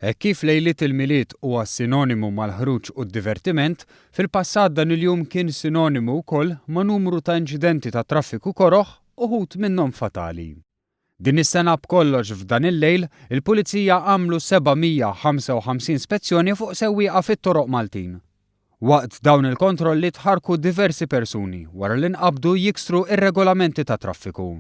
Hekk kif lejliet il-Milied huwa sinonimu mal-ħruġ u d-divertiment, fil-passat dan il-jum kien sinonimu wkoll ma' numru ta' inċidenti tat-traffiku koroh, uħud minnhom fatali. Din is-sena b'kollox f'dan il-lejl, il-Pulizija għamlu 755 spezzjoni fuq sewwieqa fit-toroq Maltin. Waqt dawn il-kontrolli tħarrku diversi persuni wara li nqabdu jiksru r-regolamenti tat-traffiku.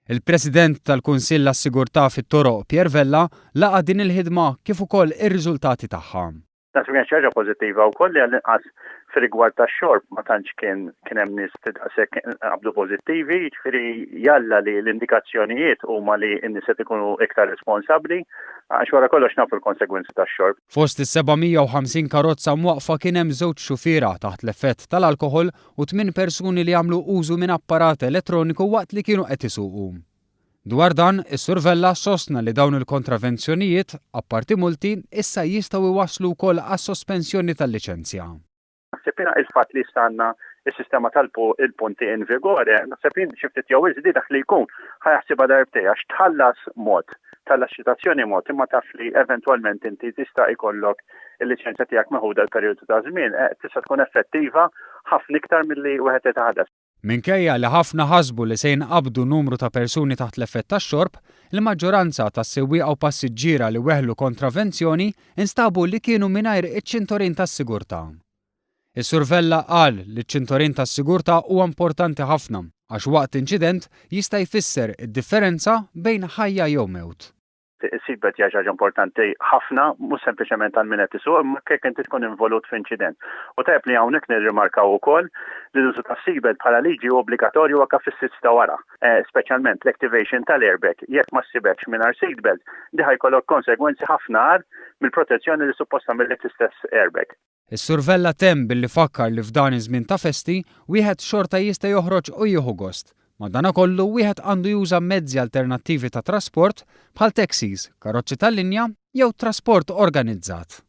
Il-President tal-Kunsill għas-Sigurtà fit-Toroq Pierre Vella laqa' din il-ħidma kif ukoll ir-riżultati tagħha. Naħseb kienet xi ħaġa pożittiva wkoll li għall-inqas fir-rigward tax-xorb ma tantx kien kien hemm nies li daqshekk qabdu pożittivi, jiġifieri jalla li l-indikazzjonijiet huma li n-nies qed ikunu iktar responsabbli għax wara kollox nafu l-konsegwenzi tax-xorb. Fost is-750 karozza mwaqqfa kien hemm żewġ xufiera taħt l-effett tal-alkoħol u tminn persuni li għamlu użu minn apparat elettroniku waqt li kienu qed isuqu. Dwar dan, is-Sur Vella sostna li dawn il-kontravenzjonijiet, apparti multi, issa jistgħu jwasslu wkoll għas-sospensjoni tal-liċenzja. Naħseb jiena il-fatt li issa għandna s-sistema tal-punti in vigore, naħseb jien xi ftit jew wisq dak li jkun ħa jaħsibha darbtejn għax tħallas mod, tħallas ċitazzjoni mod imma taf li eventwalment inti tista' jkollok il-liċenzja tiegħek meħuda l-perjodu ta' żmien eh, tista' tkun effettiva ħafna iktar milli wieħed qed iħallas. Minkejja li ħafna ħasbu li se jinqabdu numru ta' persuni taħt l-effett tax-xorb, il-maġġoranza tas-sewwieqa u passiġġiera li weħlu kontravenzjoni instabu li kienu mingħajr iċ-ċintorin tas-sigurtà. Is-Sur Vella qal li ċ-ċintorin tas-sigurtà huwa importanti ħafna għax waqt inċident jista' jfisser id-differenza bejn ħajja jew mewt. Is-seatbelt hija xi ħaġa importanti ħafna, mhux sempliċement għal min qed isuq, imma jekk inti tkun involut f'inċident. U tajjeb li hawnhekk nirrimarkaw ukoll li l-użu tas-seatbelt bħala liġi hu obbligatorju anke fis-seats ta' wara, speċjalment l-activation tal-airbag. Jekk ma ssibekx mingħajr seatbelt, di ħa jkollok konsegwenzi ħafna agħar mill-protezzjoni li suppost tagħmillek l-istess airbag. Is-Sur Vella temm billi fakkar li f'dan iż-żmien ta' festi, wieħed xorta jista' joħroġ u jieħu gost. Madanakollu, wieħed għandu juża mezzi alternattivi ta' trasport bħal taxis, karozzi tal-linja jew trasport organizzat.